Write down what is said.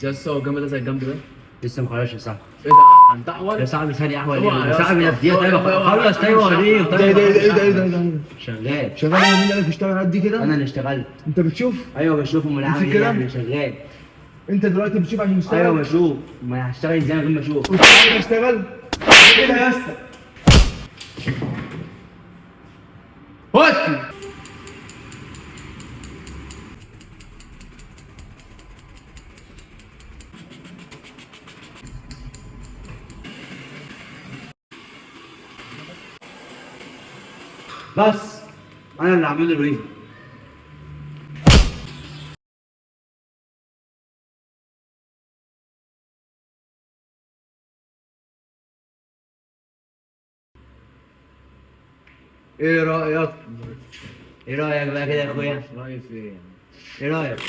يا اسطى، هو الجنب ده زي الجنب ده؟ لسه ما خلصش يا صاحبي. ايه ده؟ انت احول؟ يا صاحبي ثانية، احول اوعى ايه يا يا صاحبي؟ اسطى. ده دقيقة. طيب اوعى، خلص. طيب اوريك. ده طيب ايه ده؟ ايه ده؟ ايه ده؟ ايه ده؟ شغال. شغال؟ هو مين قالك اشتغل قد كده؟ انا اللي اشتغلت. انت بتشوف؟ ايوه بشوف، امال امسك عامل ايه كده. يعني؟ شغال. انت دلوقتي بتشوف عشان تشتغل؟ ايوه بشوف، ما أنا هشتغل ازاي من غير ما اشوف؟ وانت اشتغل ايه ده يا اسطى؟ وطي. بس انا اللي عامل له الويفر. ايه رايك؟ ايه رايك بقى كده يا اخويا؟ رايي في ايه يعني؟ ايه رايك؟